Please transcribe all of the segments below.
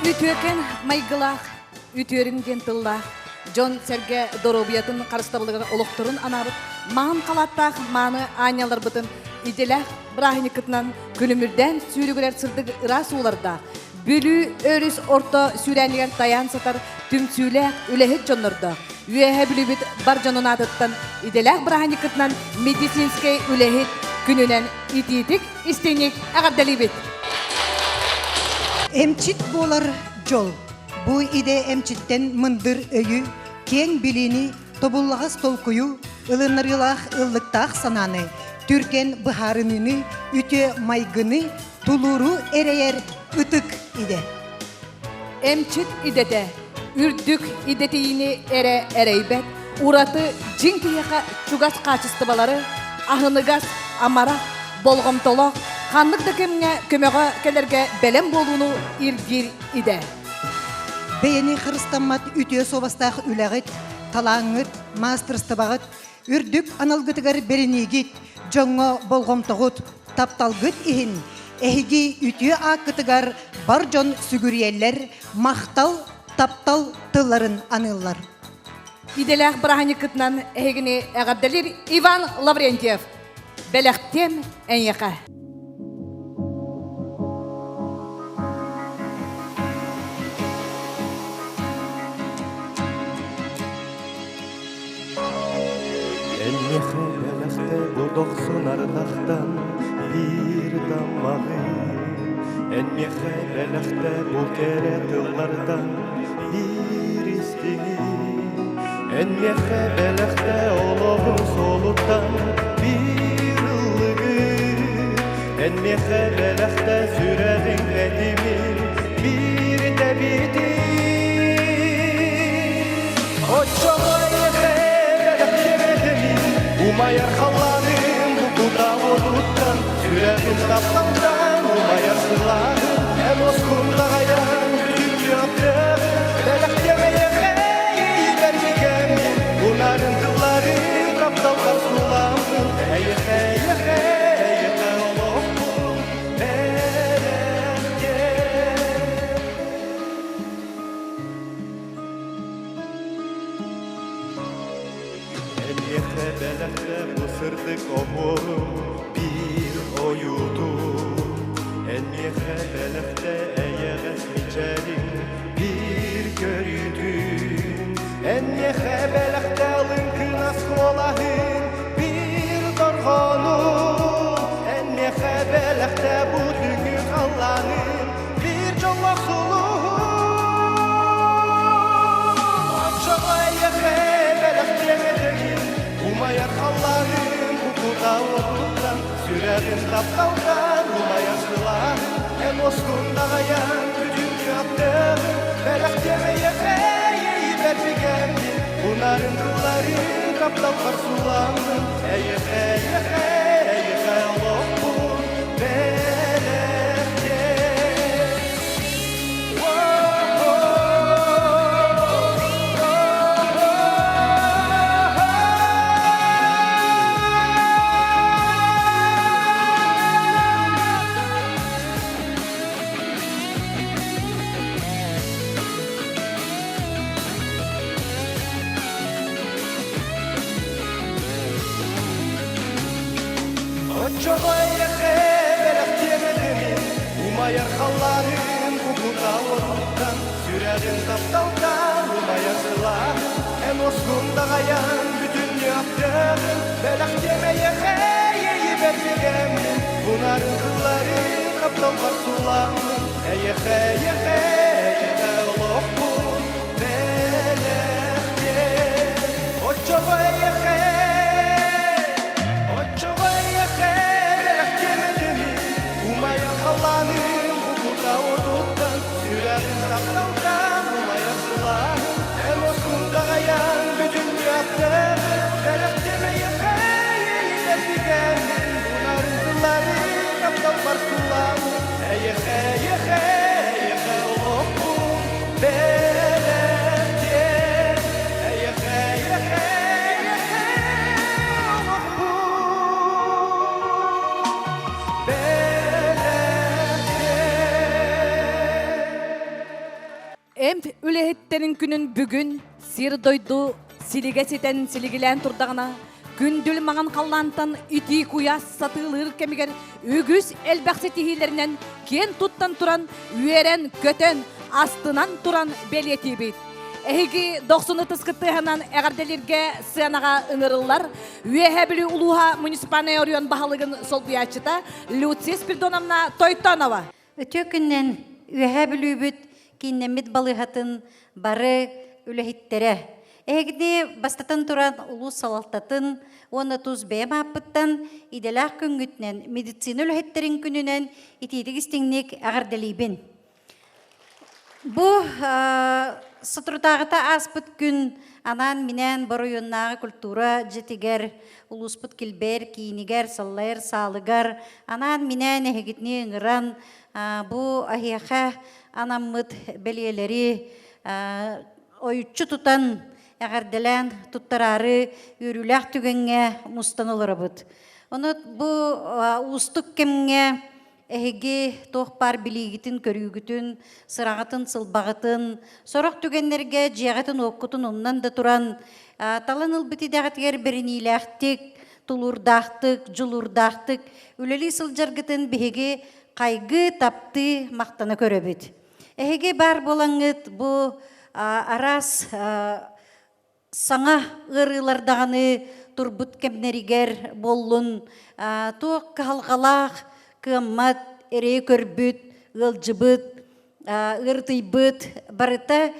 Үтүөкэн майгылаах, үтүөрүҥ диэн тыллаах, дьон-сэргэ доруобуйатын харыстабылыгар олохторун анаабыт маан халааттаах мааны аанньаларбытын идэлээх бырааһынньыккытынан күлүмүрдээн сүүрүгүрэр сырдык ыраас уулардаах Бүлүү өрүс орто сүүрээнигэр тайаан сытар түмсүүлээх үлэһит дьоннордоох Үөһээ Бүлүүбүт бар дьонун аатыттан идэлээх бырааһынньыккытынан медицинскэй үлэһит күнүнэн итиитик истиҥник эҕэрдэлиибит! Эмчит буолар дьол. Бу идэ эмчиттэн мындыр өйү, киэҥ билиини, тобуллаҕас толкуйу, ылыннарыылаах ыллыктаах санааны, түргэн быһаарыныыны, үтүө майгыны, тулууру эрэйэр ытык идэ. Эмчит идэтэ үрдүк идэтийиини эрэ эрэйбэт, ураты дьиҥ киһиэхэ чугас хаачыстыбалары, аһыныгас, амарах, болҕомтолоох, ханнык да кэмҥэ көмөҕө кэлэргэ бэлэм буолууну ирдиир идэ. Бэйэни харыстаммат үтүө суобастаах үлэҕит, талааҥҥыт, маастарыстыбаҕыт, үрдүк аналгытыгар бэриниигит, дьоҥҥо болҕомтоҕут, тапталгыт иһин эһиги үтүө ааккытыгар бар дьон сүгүрүйэллэр, махтал, таптал тылларын аныыллар. Идэлээх бырааһынньыккытынан эһигини эҕэрдэлиир Иван Лаврентьев. Бэлэхтиэм эйиэхэ. Энньэхэ бэлэхтэ бу дохсун ардахтан биир таммаҕы Энньэхэ бэлэхтэ бу кэрэ тыллартан биир истиҥи Энньэхэ бэлэхтэ олоҕум суолуттан биир ыллыгы Энньэхэ бэлэхтэ сүрэҕиҥ этимин биир тэбиитин Оччоҕо эйиэхэ бэлэхтиэм умайар халлааным бу кутаа уотуттан сүрэҕим тапталтан умайар сылааһын эн оскун даҕайан бүтүн күөхтөөх бэлэхтиэм эйиэхэ иитэрбикэммин унарын тыллары тапталгар сууламмын эйиэхэ эйиэхэ эйиэхэ олохпун бэлэхтиэм Эйиэхэ бэлэхтэ бу сырдык оһуорум биир ойуутун Эйиэхэ бэлэхтэ эйэҕэс мичээриҥ биир көрүүтүн Эйиэхэ бэлэхтэ лыҥкынас куолаһын биир дорҕоонун Эйиэхэ бэлэхтэ бу түүҥҥү халлаанын биир дьоллоох сулуһун Оччоҕо эйиэхэ бэлэхтиэм этэгин умайар халлааным кутаа уотуттан сүрэҕим тапталтан умайар сылааһын эн уоскун даҕайан бүтүн күөхтөөҕүн бэлэхтиэм эйиэхэ иэйиибэр бигэммин унарын тыллары тапталбар сууламмын эйиэхэ эйиэхэ эйиэхэ олохпун бэлэхтиэм Оччоҕо эйиэхэ бэлэхтиэм этимин, умайар халлааным кукута уотуттан, сүрэҕим тапталтан умайар сылааһын, эн уоскун даҕайан бүтүн нүөхтөөҕүн, бэлэхтиэм эйиэхэ иэйибэр бигэммин, унарын тыллары тапталбар сууламмын, эйиэхэ, эйиэхэ, эйиэхэ олохпун бэлэхтиэм. Оччоҕо эйиэхэ, оччоҕо эйиэхэ бэлэхтиэм этимин, умайар халлааным кукута уотуттан, сүрэҕим тапталтан умайар сылааһын, эн уоскун даҕайан бүтүн күөхтээҕин, бэлэхтиэм эйиэхэ иэйиилэр бигэммин, унарын тыллары тапталбар сууламмын, эйиэхэ, эйиэхэ, эйиэхэ олохпун бэлэхтиэм, эйиэхэ, эйиэхэ, эйиэхэ олохпун бэлэхтиэм. Эмп үлэһиттэрин күнүн бүгүн сир-дойду силигэ ситэн силигилээн турдаҕына, күндүл маҥан халлаантан итии куйаас сатыылыыр кэмигэр үгүс элбэх ситиһиилэринэн киэн туттан туран, үөрэн-көтөн, астынан туран бэлиэтиибит. Эһиги дохсун ытыскыт тыаһынан эҕэрдэлииргэ сыанаҕа ыҥырыллар Үөһээ Бүлүү улууһа муниципальнай оройуон баһылыгын солбуйааччыта Люция Спиридоновна Тойтонова. Үтүө күнүнэн Үөһээ Бүлүүбүт кииннэммит балыыһатын бары үлэһиттэрэ. Эһигини бастатан туран улуус салалтатын уонна тус бэйэм ааппыттан идэлээх күҥҥүтүнэн медицина үлэһиттэрин күнүнэн итиитик истиҥник эҕэрдэлиибин. Бу соторутааҕыта ааспыт күн анаан-минээн Боройуоннааҕы культура дьиэтигэр, улууспут килбэйэр киинигэр, саллайар саалыгар анаан-минээн эһигитини ыҥыран бу эһиэхэ анаммыт бэлиэлэри ойуччу тутан эҕэрдэлээн туттараары үөрүүлээх түгэҥҥэ мустан олоробут. Ону бу уустук кэмҥэ Эһиги туох баар билиигитин-көрүүгүтүн, сыраҕытын-сылбаҕытын, сорох түгэннэргэ дьиэҕитин-уоккутун умнан да туран, талан ылбыт идэҕитигэр бэриниилээхтик, тулуурдаахтык, дьулуурдаахтык үлэлии сылдьаргытын биһиги хайгыы, таптыы, махтана көрөбүт. Эһиги баар буолаҥҥыт бу араас саҥа ыарыылар даҕаны турбут кэмнэригэр буоллун, туох кыһалҕалаах, кыаммат, эрэйи көрбүт, ыалдьыбыт, ыарытыйбыт барыта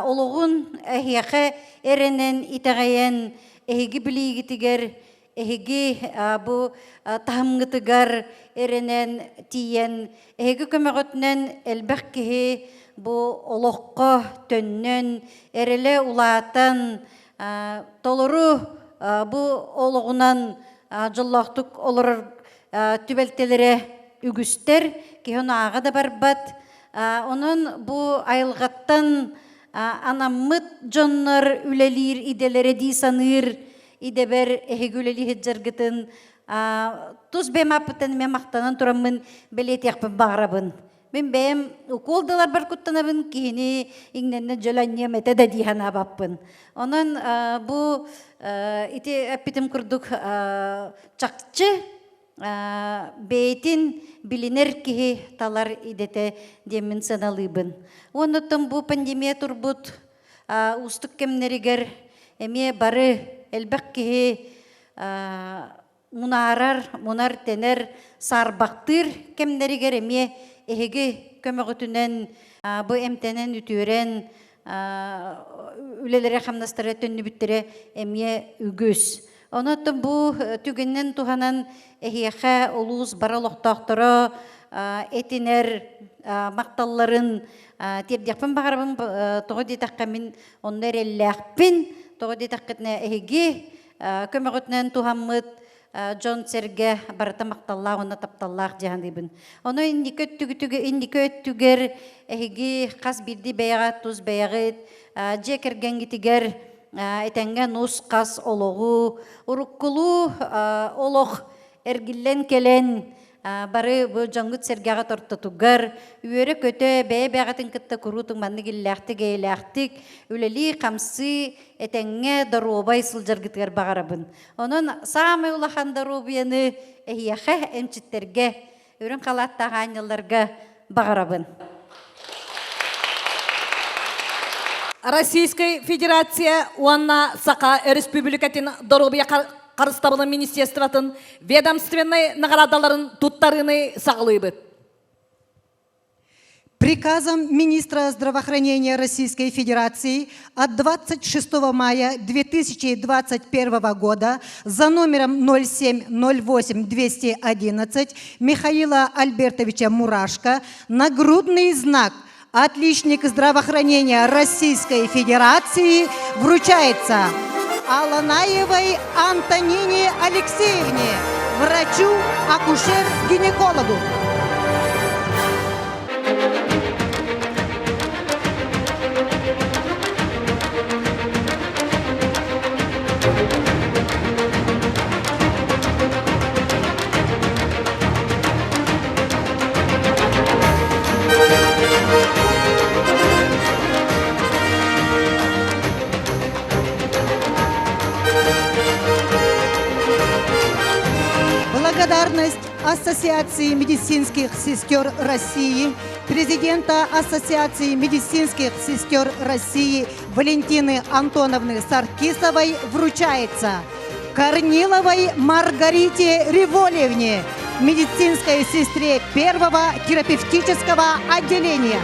олоҕун эһиэхэ эрэнэн, итэҕэйэн, эһиги билиигитигэр эһиги бу таһымҥытыгар эрэнэн тиийэн, эһиги көмөҕүтүнэн элбэх киһи бу олоххо төннөн, эрэлэ улаатан, толору бу олоҕунан дьоллоохтук олорор түбэлтэлэрэ үгүстэр, киһи ону ааҕа да барбат. Онон бу айылҕаттан анаммыт дьоннор үлэлиир идэлэрэ дии саныыр идэбэр эһиги үлэлии сылдьаргытын тус бэйэм ааппыттан эмиэ махтанан тураммын бэлиэтиэхпин баҕарабын. Мин бэйэм укуол дыларбар куттанабын, киһини иҥнэннэ дьөл анньыам этэ да дии санаабаппын. Онон бу ити эппитим курдук чахчы бэйэтин билинэр киһи талар идэтэ диэммин сыаналыыбын. Уонна бу пандемия турбут уустук кэмнэригэр эмиэ бары элбэх киһи мунаарар, мунар-тэнэр, саарбахтыыр кэмнэригэр эмиэ эһиги көмөҕүтүнэн бу эмтэнэн үтүөрэн үлэлэрэ-хамнастара төннүбүттэрэ эмиэ үгүс. Онон бу түгэнинэн туһанан эһиэхэ улуус бары олохтоохторо этинэр махталларын тиэрдиэхпин баҕарабын. Тоҕо диэтэххэ мин онно эрэллээхпин. Тоҕо диэтэххитинэ эһиги көмөҕүтүнэн туһаммыт дьон-сэргэ барыта махталлаах уонна тапталлаах дии саныыбын. Ону инники өттүгүтүгэр инники өттүгэр эһиги хас биирдии бэйэҕэ тус бэйэҕит дьиэ кэргэҥҥитигэр этэҥҥэ нус-хас олоҕу, уруккулуу олох эргиллэн кэлэн бары бу дьоҥҥут-сэргэҕит ортотугар үөрэ-көтө бэйэ-бэйэҕитин кытта куруутун маннык иллээхтик-эйэлээхтик үлэлии-хамсыы этэҥҥэ доруобай сылдьаргытыгар баҕарабын. Онон саамай улахан доруобуйаны эһиэхэ, эмчиттэргэ, үрүҥ халааттаах аанньалларга баҕарабын. Российскай Федерация уонна Саха Өрөспүүбүлүкэтин доруобуйа харыстабылын министерствотын ведомственнай наҕараадаларын туттарыыны саҕалыыбыт. Приказом министра здравоохранения Российской Федерации от 26 мая 2021 года за номером 0708211 Михаила Альбертовича Мурашко нагрудный знак «Отличник здравоохранения Российской Федерации» вручается Аланаевой Антонине Алексеевне, врачу-акушер-гинекологу. Ассоциации медицинских сестер России, президента Ассоциации медицинских сестер России Валентины Антоновны Саркисовой вручается Корниловой Маргарите Револевне, медицинской сестре первого терапевтического отделения.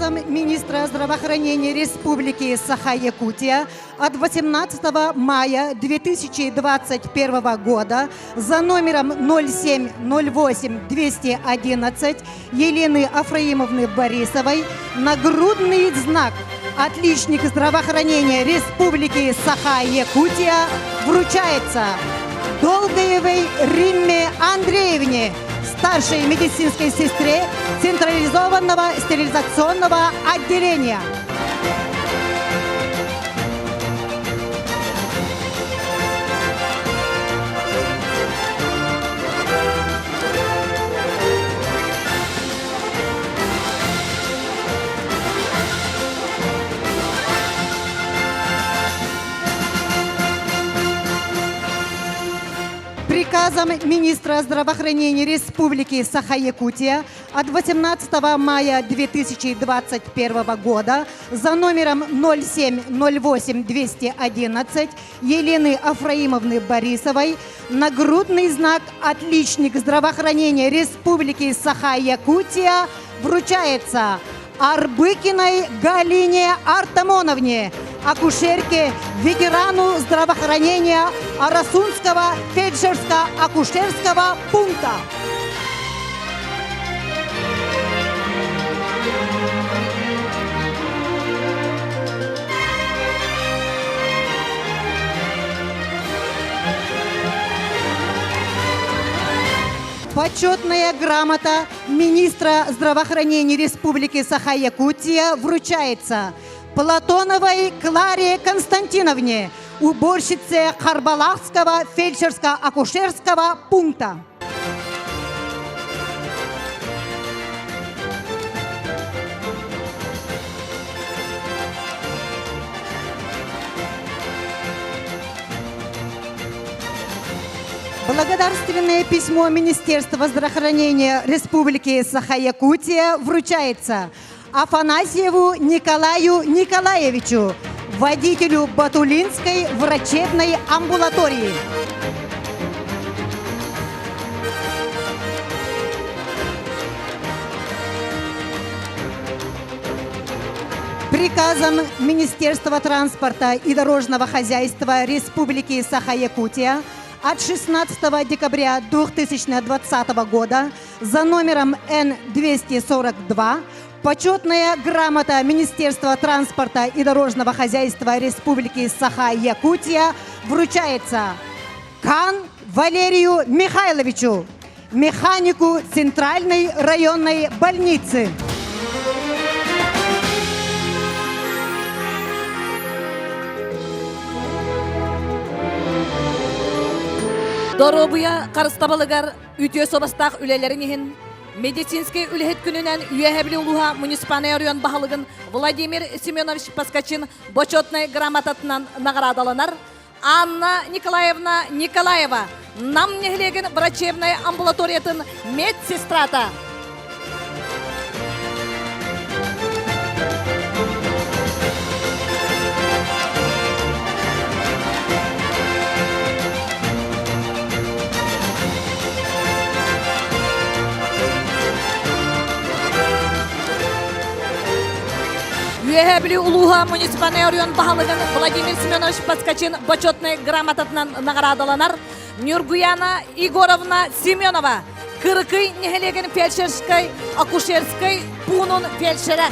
Приказом министра здравоохранения Республики Саха-Якутия от 18 мая 2021 года за номером 0708 211 Елены Афраимовны Борисовой нагрудный знак «Отличник здравоохранения Республики Саха-Якутия» вручается Долгаевой Римме Андреевне, старшей медицинской сестре централизованного стерилизационного отделения. Приказом министра здравоохранения Республики Саха-Якутия от 18 мая 2021 года за номером 0708211 Елены Афраимовны Борисовой нагрудный знак «Отличник здравоохранения Республики Саха-Якутия» вручается Арбыкиной Галине Артамоновне, акушерке, ветерану здравоохранения Арасунского фельдшерско-акушерского пункта. Почетная грамота министра здравоохранения Республики Саха-Якутия вручается Платоновой Кларе Константиновне, уборщице Харбалахского фельдшерско-акушерского пункта. Благодарственное письмо Министерства здравоохранения Республики Саха-Якутия вручается Афанасьеву Николаю Николаевичу, водителю Батулинской врачебной амбулатории. Приказом Министерства транспорта и дорожного хозяйства Республики Саха-Якутия от 16 декабря 2020 года за номером Н-242 Почетная грамота Министерства транспорта и дорожного хозяйства Республики Саха-Якутия вручается Кан Валерию Михайловичу, механику Центральной районной больницы. Доруобуйа харыстабылыгар үтүө суобастаах үлэлэрин иһин медицинскэй үлэһит күнүнэн Үөһэ Бүлүү улууһа муниципальнай оройуон баһылыгын Владимир Семенович Поскачин бочуотунай грамотатынан наҕараадаланар Анна Николаевна Николаева, Нам нэһилиэгин врачебнай амбулаториятын медсестрата. Үөһэ Бүлүү улууһа муниципальнай оройуон баһылыгын Владимир Семенович Поскачин бочуотунай грамотатынан наҕараадаланар Нюргуяна Егоровна Семенова, Кырыкый нэһилиэгин фельдшерскай акушерскай пуунун фельдшерэ.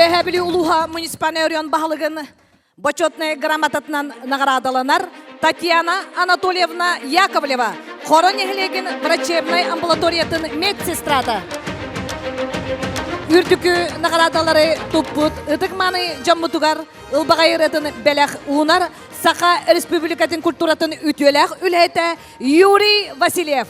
Үөһээ Бүлүү улууһа муниципальнай оройуон баһылыгын бочуотунай грамотатынан наҕараадаланар Татьяна Анатольевна Яковлева, Хоро нэһилиэгин врачебнай амбулаториятын медсестрата. Үрдүкү наҕараадалары туппут ытык-мааны дьоммутугар ылбаҕай ырыатын бэлэх уунар Саха Республикатын культуратын үтүөлээх үлэһитэ Юрий Васильев.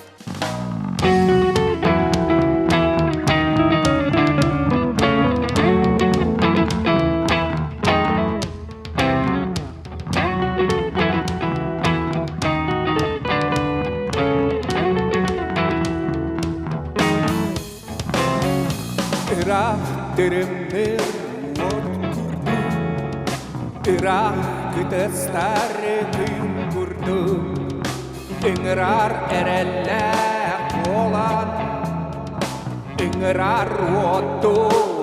Ыраах тырымныр уот курдук, ыраах кытыстар күн курдук, Ыҥырар эрэллээх буолан, ыҥырар уоту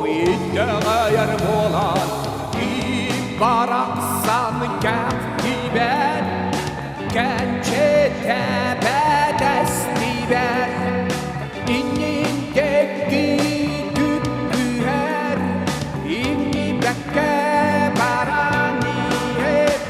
итэҕэйэр буолан, барахсан кэхтибэт, кэнчитэбэт эстибэт, иннин диэки түттүһэр, иннибэккэ баран иһэр.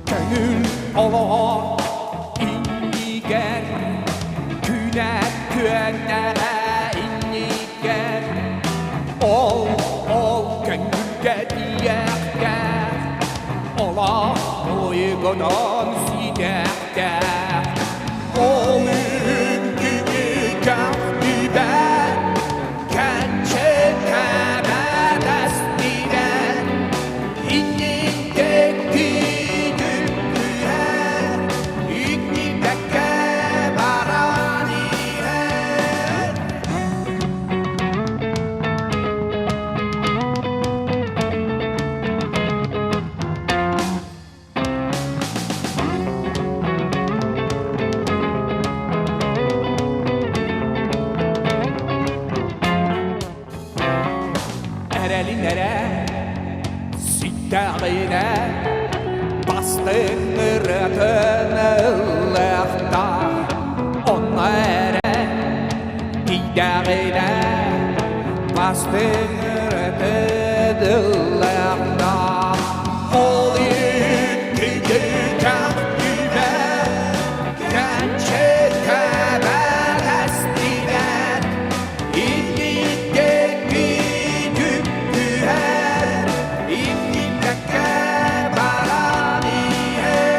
Көҥүл олоҕо иннигэр, күнэ күөнэ иннигэр, ол ол көҥүлгэ тиийэхтээх, олох уйгунан ситэхтээх. Ол үҥкүнү кэхтибэт, кэнчикэбэт эстибэт, инниттэн түһэр, иннибэккэ баран иһэр. Эрэлин эрэ ситтэҕинэ бастыҥ ырыатын ыллыахтаах онно эрэ тиийдэҕинэ бастыҥ ырыатын ыллыахтаах ол икки кэхтибэт кэнчикэбэт эстибэт инниттэн түһэр иннибэккэ баран иһэр.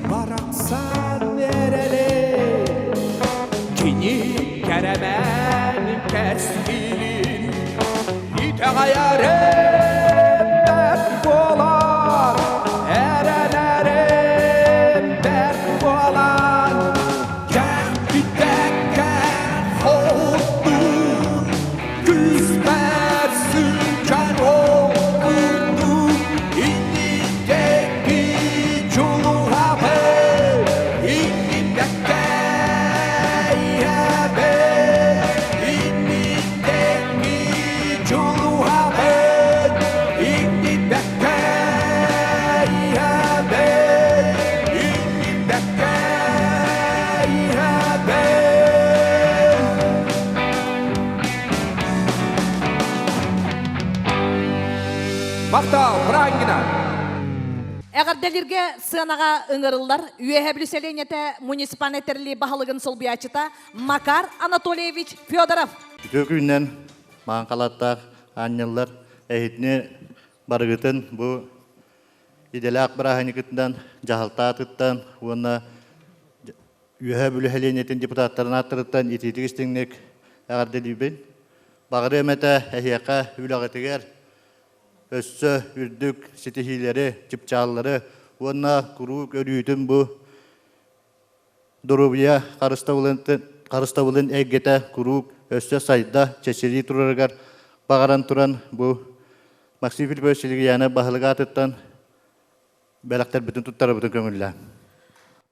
Барахсан эрэли кини кэрэмэн кэскилин итэҕэйэрим бэрт буолан эрэнэрим бэрт буолан кэхпитэккэ хоттуу күүспэр сылдьар ол курдук инниттэн дьулуһабын иннибэккэ иһэбин инниттэн дьулуһабын иннибэккэ иһэбин иннибэккэ иһэбин. Махтал, Брангина! Эҕэрдэлииргэ сыанаҕа ыҥырыллар Үөһээ Бүлүү сэлиэнньэтэ муниципальнай тэриллии баһылыгын солбуйааччыта Макар Анатольевич Федоров. Үтүө күнүнэн маҥан халааттаах аанньаллар эһитини барыгытын бу идэлээх бырааһынньыкытынан дьаһалтаатыттан уонна Үөһээ Бүлүү сэлиэнньэтин депутаттарын ааттарыттан итиитик истиҥник эҕэрдэлиибин. Баҕарыам этэ эһиэхэ үлэҕитигэр өссө үрдүк ситиһиилэри, чыпчааллары уонна куруук өрүүтүн бу. доруобуйа харыстабылын эйгэтэ куруук өссө сайда, чэчирии турарыгар баҕаран туран бу Максим Филиппович Силигияны баһылык аатыттан бэлэхтэрбитин туттарабытын көҥүллээн.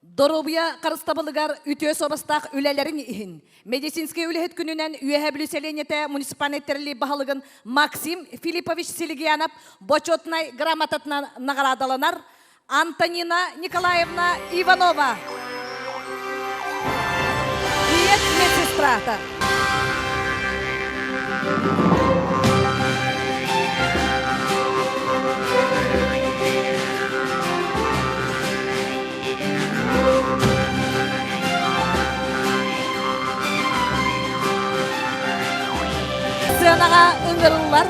Доруобуйа харыстабылыгар үтүө суобастаах үлэлэрин иһин медицинскэй үлэһит күнүнэн Үөһээ Бүлүү сэлиэнньэтэ муниципальнай тэриллии баһылыгын Максим Филиппович Силигиянов бочуотунай грамотатынан наҕараадаланар Антонина Николаевна Иванова. Ийэт медсестрата. Сыанаҕа ыҥырыллар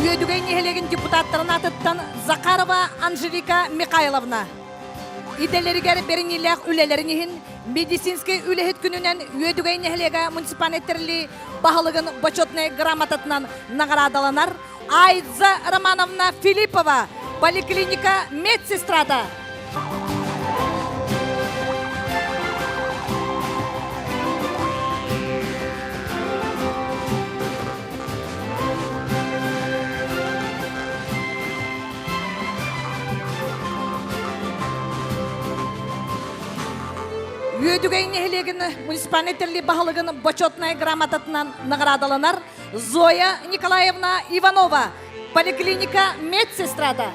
Үөдүгэй нэһилиэгин депутаттарын аатыттан Захарова Анжелика Михайловна. Идэлэригэр бэриниилээх үлэлэрин иһин медицинскэй үлэһит күнүнэн Үөдүгэй нэһилиэгэ муниципальнай тэриллии баһылыгын бочуотунай грамотатынан наҕараадаланар Айза Романовна Филиппова, поликлиника медсестрата. Үөдүгэй нэһилиэгин муниципальнай тэриллии баһылыгын бочуотунай грамотатынан наҕараадаланар Зоя Николаевна Иванова, поликлиника медсестрата.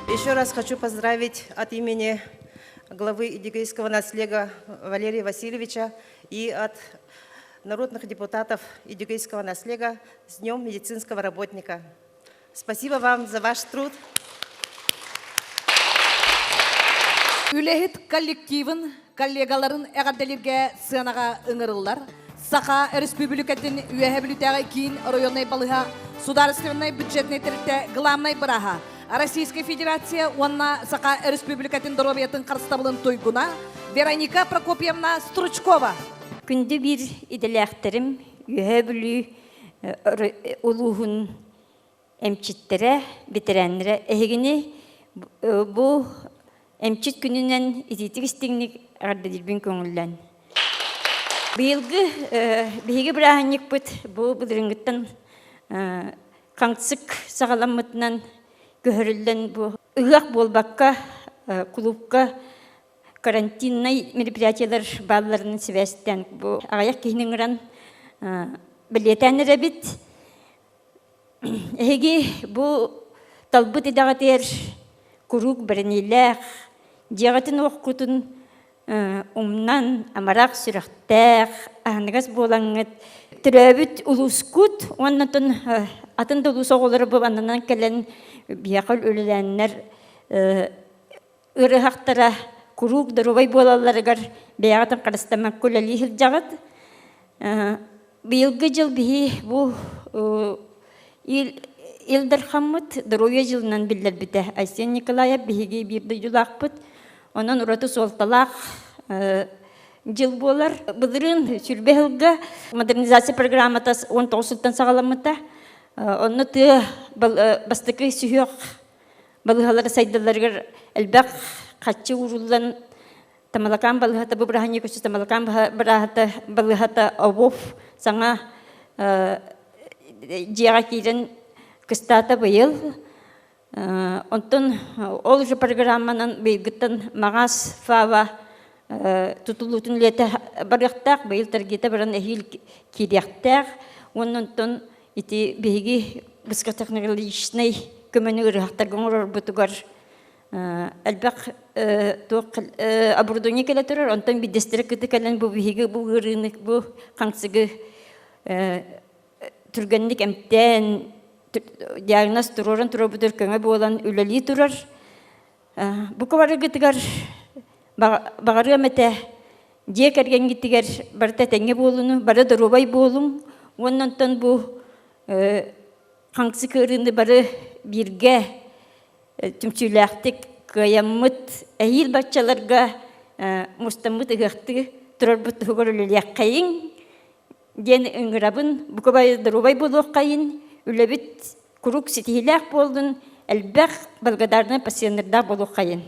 Еще раз хочу поздравить от имени главы Идигейского наслега Валерия Васильевича и от народных депутатов Идигейского наслега с Днем медицинского работника. Спасибо вам за ваш труд. Үлэһит коллективын, коллегаларын эҕэрдэлииргэ сыанаҕа ыҥырыллар. Саха Өрөспүүбүлүкэтин Үөһэ Бүлүүтээҕи киин районнай балыыһа судаарыстыбаннай бюджетнай тэрилтэ главнай бырааһа Российскай Федерация уонна Саха Өрөспүүбүлүкэтин доруобуйатын харыстабылын туйгуна Вероника Прокопьевна Стручкова. Күндү биир идэлээхтэрим Үөһээ Бүлүү улууһун эмчиттэрэ, бэтэрээннэрэ эһигини бу эмчит күнүнэн итиитик истиҥник эҕэрдэлиирбин көҥүллэн. Быйылгы биһиги бырааһынньыкпыт бу былырыыҥҥыттан хаҥсык саҕаламмытынан көһөрүллэн бу ыһыах буолбакка кулуупка карантиннай мероприятиелар баалларынан сибээстээн бу аҕыйах киһини ыҥыран бэлиэтээн эрэбит. Эһиги бу талбыт идэҕитигэр куруук бэриниилээх, дьиэҕитин уохкутун умнан, амарах сүрэхтээх, аһыныгас буолаҥҥыт төрөөбүт улуускут уонна атын да улуус оҕолоро бу аннынан кэлэн биһиэхэ үлэлээннэр ыарыһахтара куруук доруобай буолалларыгар бэйэҕитин харыстаммакка үлэлии сылдьаҕыт. Быйылгы дьыл биһи бу Ил Дархаммыт доруобуйа дьылынан биллэрбитэ. Айсен Николаев биһиги биир дойдулаахпыт. Онон ураты суолталаах дьыл буолар. Былырыын сүрбэ сылга модернизация программата 19 сылтан саҕаламмыта. Онно тыа бастакы сүһүөх балыыһалара сайдалларыгар элбэх харчы ууруллан Тамалакаан балыыһата бу бырааһынньык үсүс Тамалакаан бырааһата балыыһата ОВОФ саҥа дьиэҕэ киирэн кыстаата быйыл. Онтон ол уже программанан быйылгыттан Маҕаас ФАВа тутулуутун үлэтэ барыахтаах, быйыл таргета баран эһиил киириэхтээх. Уонна онтон ити биһиги высокотехнологичнай көмөнү ыарыһахтарга оҥорорбутугар элбэх туох оборудование кэлэ турар, онтон биирдэстэрэ кыты кэлэн бу биһиги бу ыарыыны, бу хаҥсыгы түргэнник эмтээн диагноз туруоран турарбытыгар көмө буолан үлэлии турар. Бу барыгытыгар баҕарыам этэ дьиэ кэргэҥҥитигэр барыта этэҥҥэ буолуну, бары доруобай буолуҥ уонна онтон бу хаҥсык ыарыыны бары бииргэ түмсүүлээхтик кыайаммыт эһиил баччаларга мустаммыт ыһыахтыы турарбыт туһугар үлэлиэххэйиҥ диэн ыҥырабын. Бука доруобай буолуоххайын, үлэбит куруук ситиһиилээх буоллун, элбэх благодарнай пациеннардаах буолуоххайын.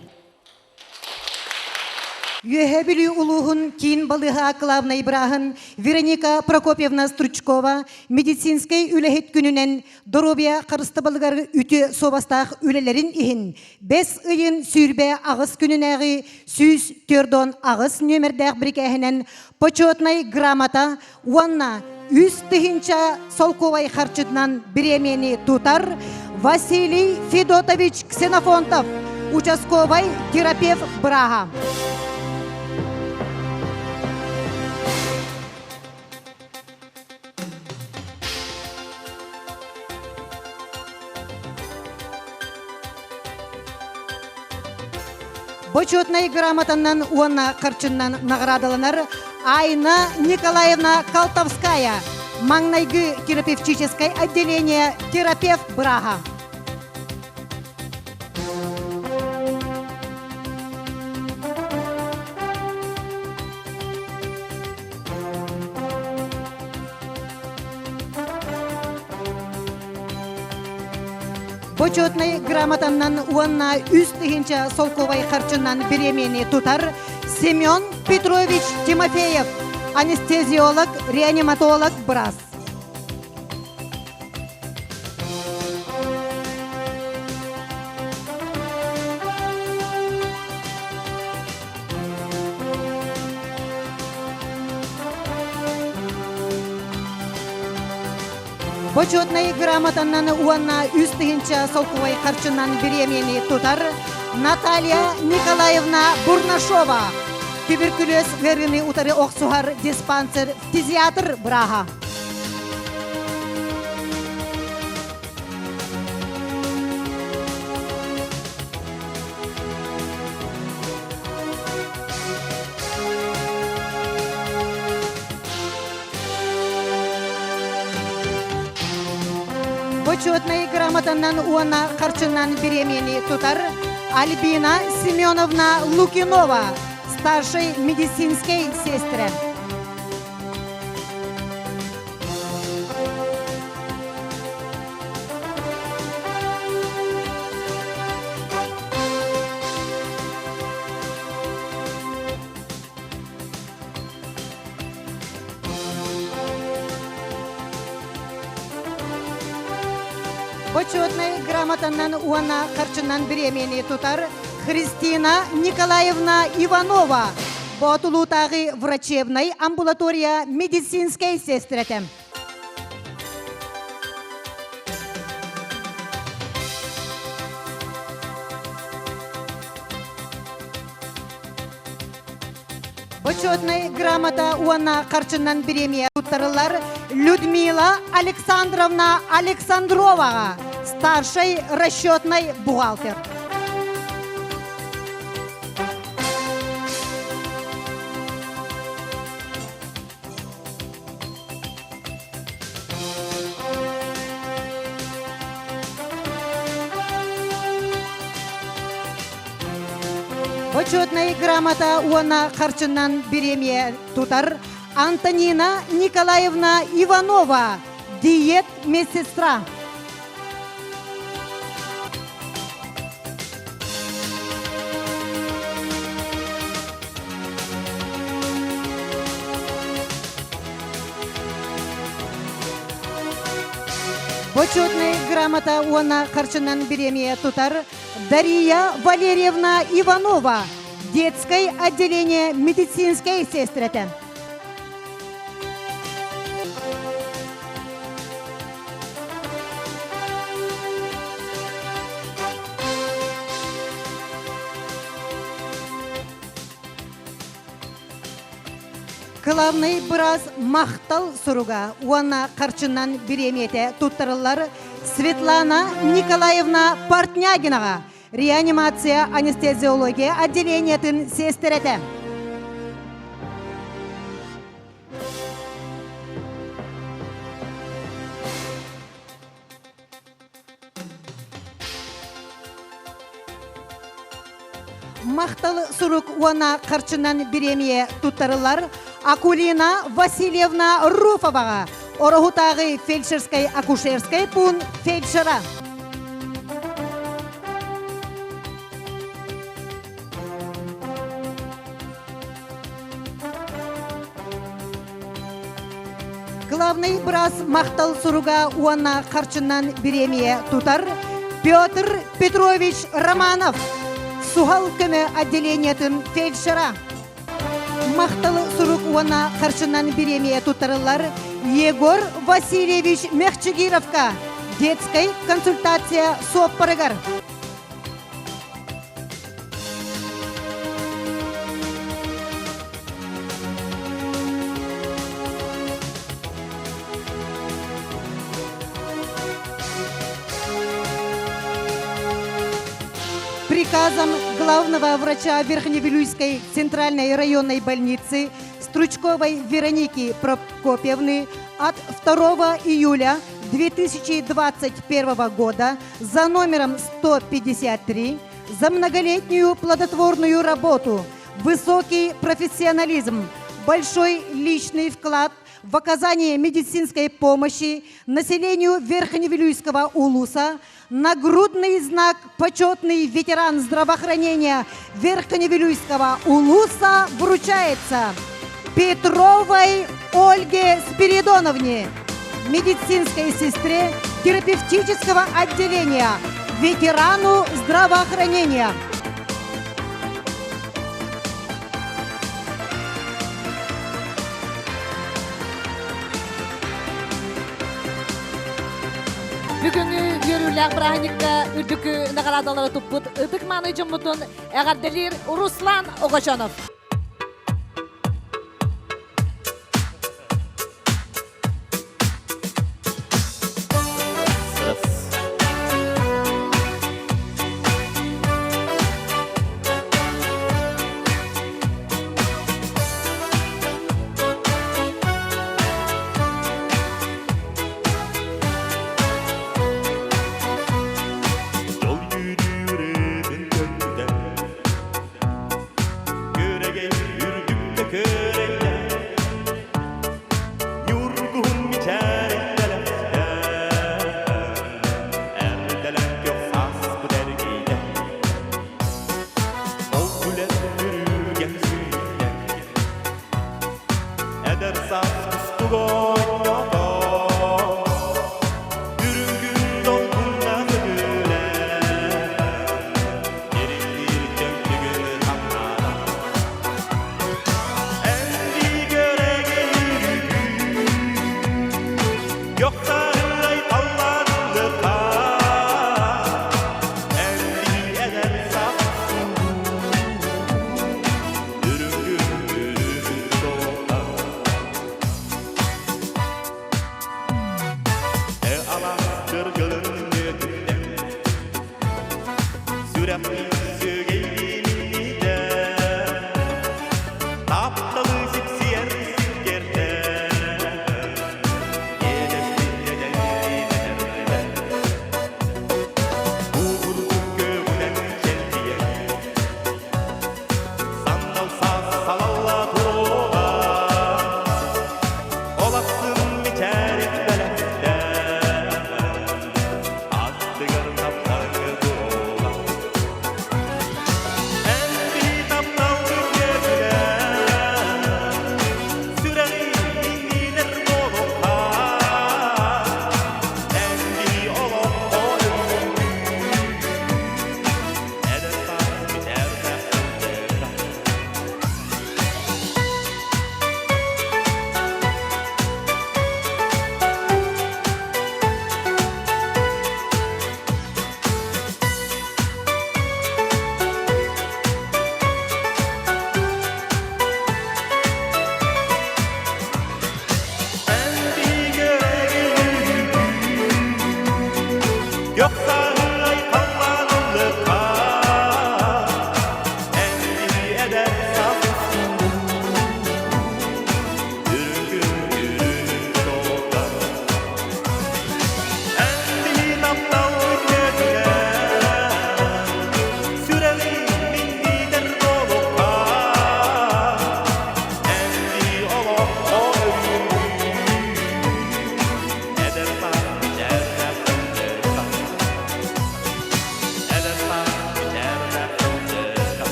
Үөһээ Бүлүү улууһун киин балыыһа кылаабынай бырааһын Вероника Прокопьевна Стручкова медицинскэй үлэһит күнүнэн доруобуйа харыстабылыгар үтүө суобастаах үлэлэрин иһин бэс ыйын 28 күнүнээҕи 148 нүөмэрдээх бирикээһинэн почетнай грамота уонна 3000 солкуобай харчытынан бириэмийэни тутар Василий Федотович Ксенофонтов, участковай терапевт бырааһа. Бочуотунай грамотаннан уонна харчыннан наҕараадаланар Айна Николаевна Колтовская, маҥнайгы терапевтическай отделение терапевт бырааһа. Бочуотунай грамотаннан уонна 3000 солкуобай харчынан бириэмийэни тутар Семен Петрович Тимофеев, анестезиолог, реаниматолог быраас. Бочуотунай грамотаннан уонна 3000 солкуобай харчынан бириэмийэни тутар Наталья Николаевна Бурнашова, туберкулез ыарыыны утары охсуһар диспансер фтизиатр бырааһа. Бочуотунай грамотаннан уонна харчынан бириэмийэни тутар Альбина Семеновна Лукинова, старший медицинскэй сестра. Бочуотунай грамотаннан уонна харчынан бириэмийэни тутар Христина Николаевна Иванова, Боотулуутааҕы врачебнай амбулатория медицинскэй сестрэтэ. Бочуотунай грамота уонна харчынан бириэмийэ туттарыллар Людмила Александровна Александроваҕа, старшай расчетнай бухгалтер. Бочуотунай грамота уонна харчынан бириэмийэ тутар Антонина Николаевна Иванова, диет медсестра. Бочуотунай грамота уонна харчынан бириэмийэ тутар Дария Валерьевна Иванова, детское отделение медицинской сестрэтэ. Кылаабынай быраас махтал суруга уонна харчынан бириэмийэтэ туттарыллар Светлана Николаевна Портнягинаҕа реанимация анестезиология отделениетын сиэстэрэтэ. Махтал сурук уонна харчынан бириэмийэ туттарыллар Акулина Васильевна Руфоваҕа, Ороһутааҕы фельдшерскай-акушерскай пуун фельдшера. Главный быраас махтал суруга уонна харчынан бириэмийэ тутар Петр Петрович Романов, суһал көмө отделениетын фельдшера. Махтал сурук уонна харчынан бириэмийэ туттарыллар Егор Васильевич Мехчигировка детскай консультация суоппарыгар. Приказом главного врача Верхневилюйской центральной районной больницы Стручковой Вероники Прокопьевны от 2 июля 2021 года за номером 153 за многолетнюю плодотворную работу, высокий профессионализм, большой личный вклад в оказание медицинской помощи населению Верхневилюйского улуса, нагрудный знак «Почетный ветеран здравоохранения Верхневилюйского улуса» вручается Петровой Ольге Спиридоновне, медицинской сестре терапевтического отделения, ветерану здравоохранения. Бүгүҥҥү үөрүүлээх бырааһынньыкка үрдүкү наҕараадалары туппут ытык мааны дьоммутун эҕэрдэлиир Руслан Огочонов. Жол жүрүүрүн көттүдэ Көрөгей үрдүктэ көрөйдө Ньургуһун мичээрин Эрдэлэн көх сааспыт эргийдэ Ол күлэн үрүгэн сүүрдэ Эдэр саас кустук оонньото Үрүҥ долгуҥҥа көтүлэ Ириҥниир чөмчүгүн аммаана Эн көрөгө Йохсарылай талланлыка Эн эдэр саас Тапталы сипсиэр сиргерде,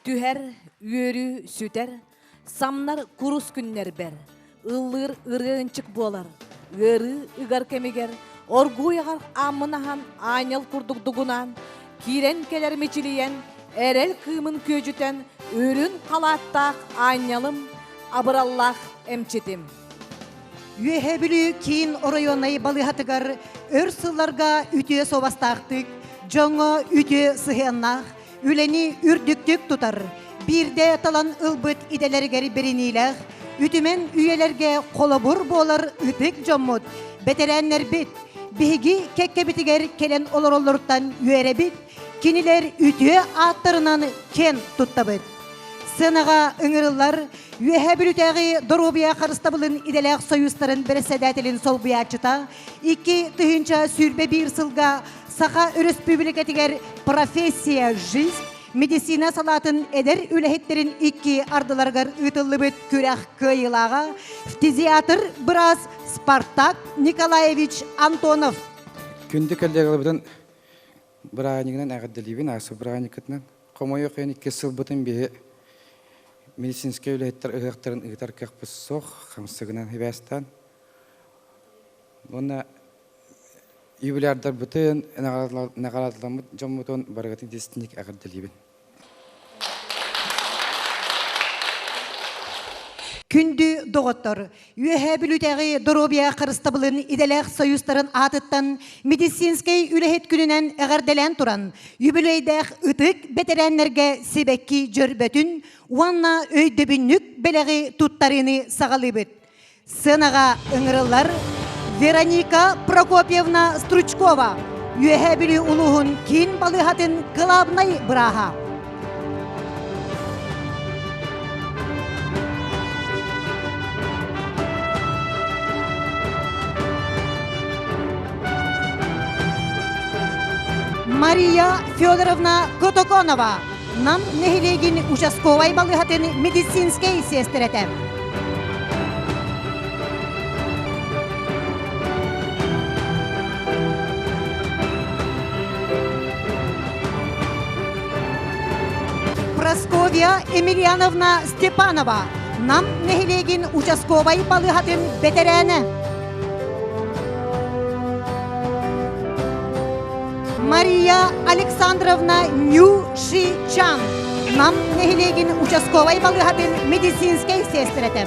Түһэр, үөрүү сүтэр, самнар курус күннэрбэр, ыллыыр ырыа ынчык буолар, ыарыы ыгар кэмигэр оргууй аҕар ааммын аһан аанньал курдук дугунаан, киирэн кэлэр мичилийэн, эрэл кыымын күөдьүтэн, үрүн халааттаах аанньалым, абыраллаах эмчитим. Үөһээ Бүлүү киин оройуоннай балыыһатыгар өр сылларга үтүө суобастаахтык, дьоҥҥо үтүө сыһыаннаах, үлэни үрдүктүк тутар, биирдэ талан ылбыт идэлэригэр бэриниилээх, үтүмэн үйэлэргэ холобур буолар ытык дьоммут, бэтэрээннэрбит, биһиги кэккэбитигэр кэлэн олороллоруттан үөрэбит, кинилэр үтүө ааттарынан киэн туттабыт. Сценаҕа ыҥырыллар Үөһээ Бүлүүтээҕи доруобуйа харыстабылын идэлээх сойуустарын бэрэссэдээтэлин солбуйааччыта 2021 сылга Саха Өрөспүүбүлүкэтигэр «Профессия – жизнь» медицина салаатын эдэр үлэһиттэрин икки ардыларыгар ыытыллыбыт күрэх кыайыылааҕа фтизиатр быраас Спартак Николаевич Антонов. Күндү коллегаларбытын бырааһынньыгынан эҕэрдэлиибин, аасы бырааһынньыккытынан. Хомойуох иһин иккис сылбытын биһи медицинскэй үлэһиттэр ыһыахтарын ыытар кыахпыт суох, хамсыгынан сибээстээн. Уонна юбилярдарбытын, наҕараадаламмыт дьоммутун барыгытын итистиник эҕэрдэлиибин. Күндү доҕоттор, Үөһээ Бүлүүтээҕи доруобуйа харыстабылын идэлээх союзтарын аатыттан медицинскэй үлэһит күнүнэн эҕэрдэлээн туран, юбилейдээх ытык бэтэрээннэргэ сибэкки дьөрбөтүн уонна өйдөбүнньүк бэлэҕи туттарыыны саҕалыыбыт. Сценаҕа ыҥырыллар Вероника Прокопьевна Стручкова, Үөһээ Бүлүү улууһун киин балыыһатын кылаабынай бырааһа. Мария Федоровна Котоконова, Нам нэһилиэгин участковай балыыһатын медицинскэй сиэстэрэтэ. Прасковья Емельяновна Степанова, Нам нэһилиэгин участковай балыыһатын бэтэрээнэ. Мария Александровна Ню Ши Чан, Нам нэһилиэгин участковай балыыһатын медицинскэй сиэстэрэтэ.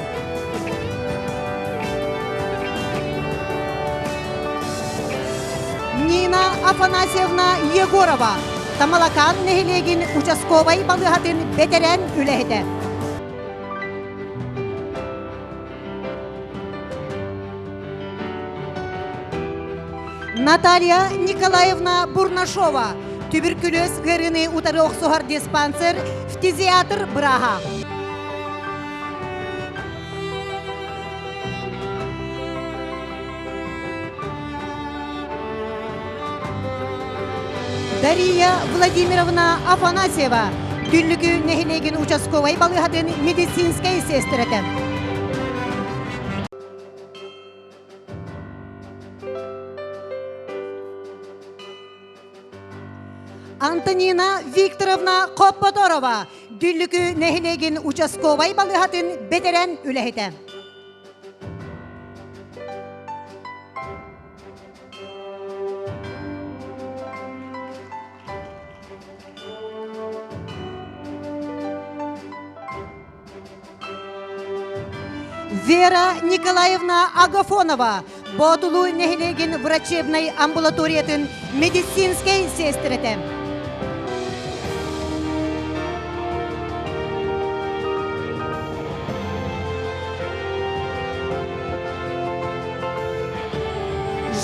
Нина Афанасьевна Егорова, Тамалакаан нэһилиэгин участковай балыыһатын бэтэрээн үлэһитэ. Наталья Николаевна Бурнашова, түбүркүлүөс ыарыыны утары охсуһар диспансер, фтизиатр бырааһа. Дария Владимировна Афанасьева, Түллүкү нэһилиэгин участковай балыыһатын медицинскэй сиэстэрэтэ. Антонина Викторовна Хоппоторова, Дүллүкү нэһилиэгин участковай балыыһатын бэтэрээн үлэһитэ. Вера Николаевна Агафонова, Боотулуу нэһилиэгин врачебнай амбулаториятын медицинскэй сиэстэрэтэ.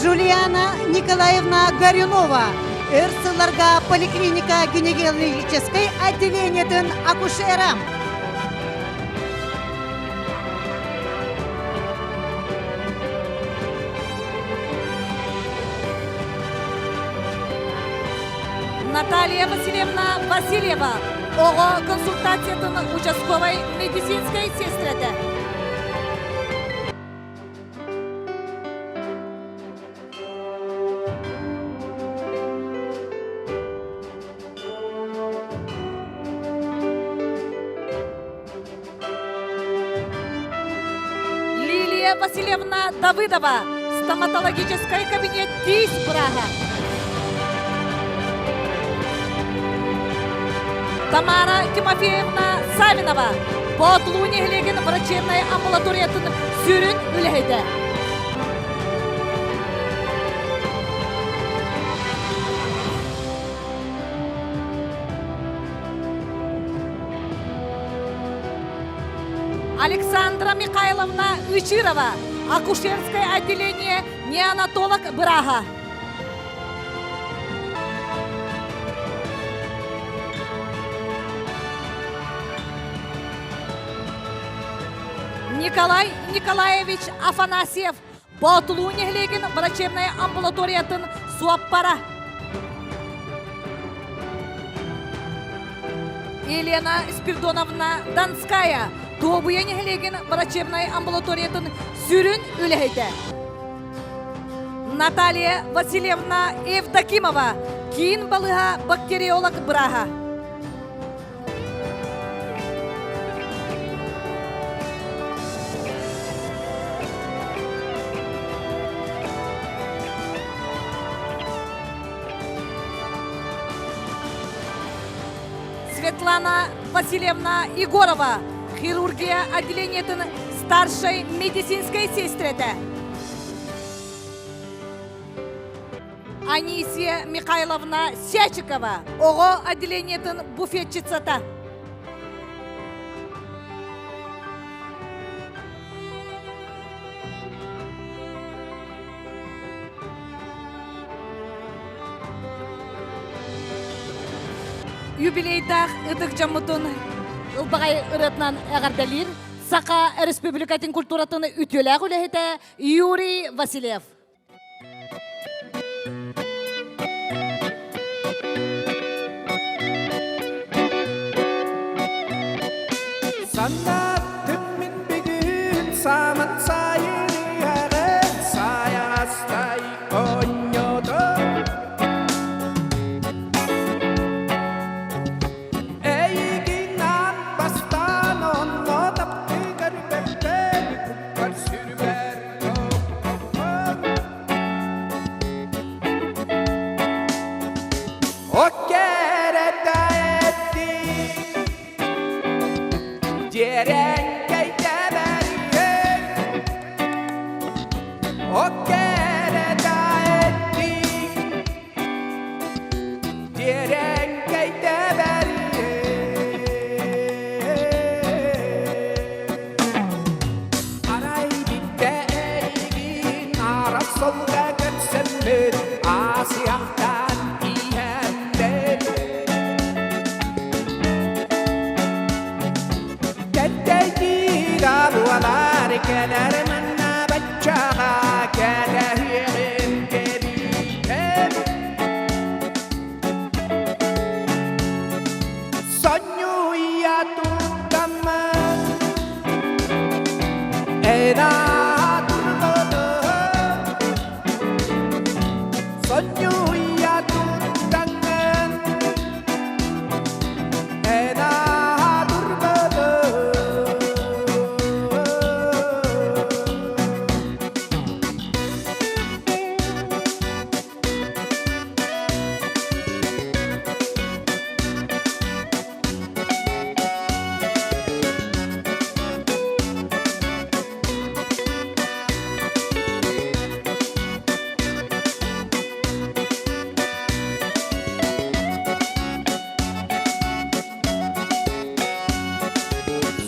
Жулиана Николаевна Горюнова, өр сылларга поликлиника гинекологическай отделениетын акушера. Наталья Васильевна Васильева, оҕо консультациятын участковай медицинскэй сестрэтэ. Наталья Васильевна Давыдова, стоматологическай кабинет тиис бырааһа. Тамара Тимофеевна Савинова, Боотулуу нэһилиэгин врачебнай амбулаториятын сүрүн үлэһитэ. Александра Михайловна Ычирова, акушерское отделение неонатолог бырааһа. Николай Николаевич Афанасьев, Боотулуу нэһилиэгин врачебнай амбулаториятын суоппара. Елена Спирдоновна Донская, Туобуйа нэһилиэгин врачебнай амбулаториятын сүрүн үлэһитэ. Наталья Васильевна Евдокимова, киин балыыһа бактериолог бырааһа. Светлана Васильевна Егорова, хирургия отделениетын старшай медицинскай сестрете. Анисия Михайловна Сячикова, оҕо отделениетын буфетчицата. Юбилейдаах ытык дьоммутун ылбаҕай ырыатынан эҕэрдэлиир Саха Республикатын культуратын үтүөлээх үлэһитэ Юрий Васильев. Санаттым мин бүгүн саман сайырыаҕын сайаҕастай оонньоото. Эйигин аан бастаан онно таптыы көрбөппүн куппар сүрбэр Арай биттэ эйигин арас солга көрсөммүт Асыахтан иһэммит Кэттэйдиир буолар кэлэр манна баччаҕа кэтэһиэҕим кэбиһэн Сонньуйа туттаммын эн аатырбытым Сонньуйа туттаҥҥын эн аатырбытым.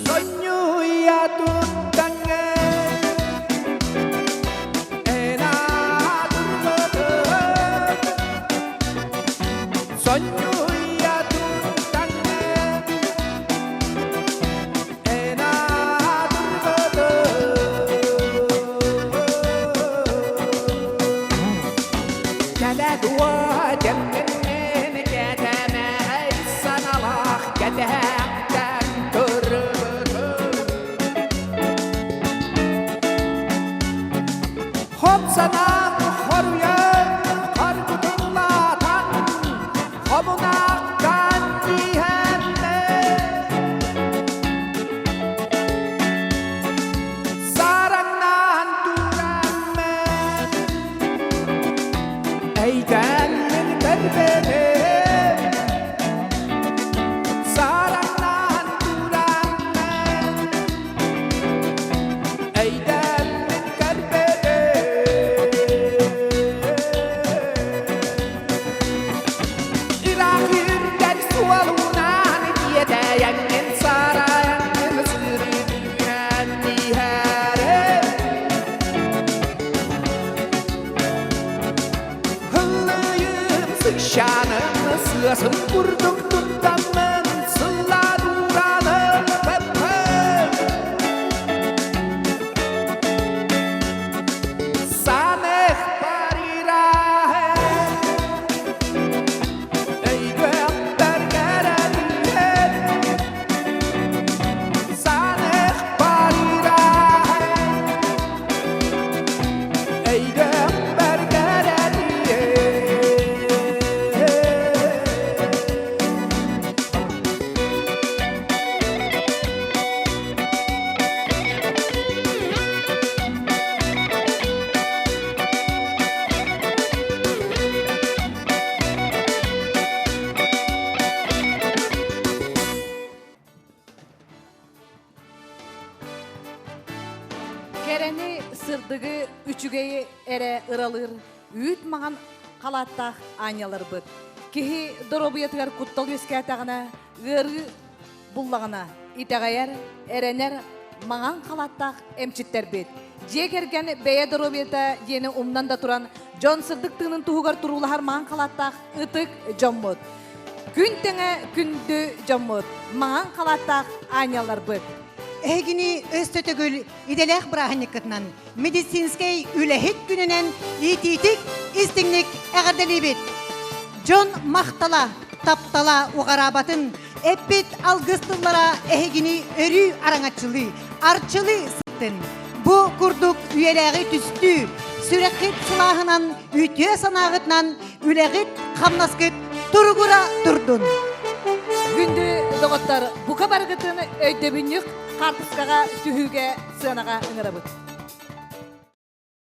Сонньуйа туттаҥҥын эн аатырбытым Сонньуйа туттаҥҥын эн аатырбытым. Кэлэ дуо кэмҥин кэтэмэй саналаах кэтэхтэн көрбүтүм. Хоп санаам хоруйан харгытыллаатан хомунаахтан иһэммин сараҥнаан. Ыасын курдук туттаммын сыллаан уураан ылбаппын. Саных парираһын өйгөөхтөр кэрэтиһэн Саных парираһын өйгөөхтөр кэрэтиһэн. Кэрэни, сырдыгы, үчүгэйи эрэ ыралыыр үүт маҥан халааттаах аанньаларбыт. Киһи доруобуйатыгар куттал үөскээтэҕинэ, ыарыы буллаҕына, итэҕэйэр, эрэнэр маҥан халааттаах эмчиттэрбит. Дьиэ кэргэн бэйэ доруобуйата диэни умнан да туран, дьон сырдык тыынын туһугар туруулаһар маҥан халааттаах ытык дьоммут. Күн тэҥэ күндү дьоммут, маҥан халааттаах аанньалларбыт. Эһигини өстө төгүл идэлээх бырааһынньыккытынан медицинскэй үлэһит күнүнэн иитиитик истиҥник эҕэрдэлиибит. Дьон махтала, таптала уҕараабатын, эппит алгыс тыллара эһигини өрүү араҥаччылыы, арчылыы сыттын. Бу курдук үйэлээҕи түстүү, сүрэххит сылааһынан, үтүө санааҕытынан үлэҕит, хамнаскыт туругура турдун. Күндү доҕоттор, бука барыгытын өйдөбүнньүк хаартыскаҕа түһүүгэ сыанаҕа ыҥырабыт.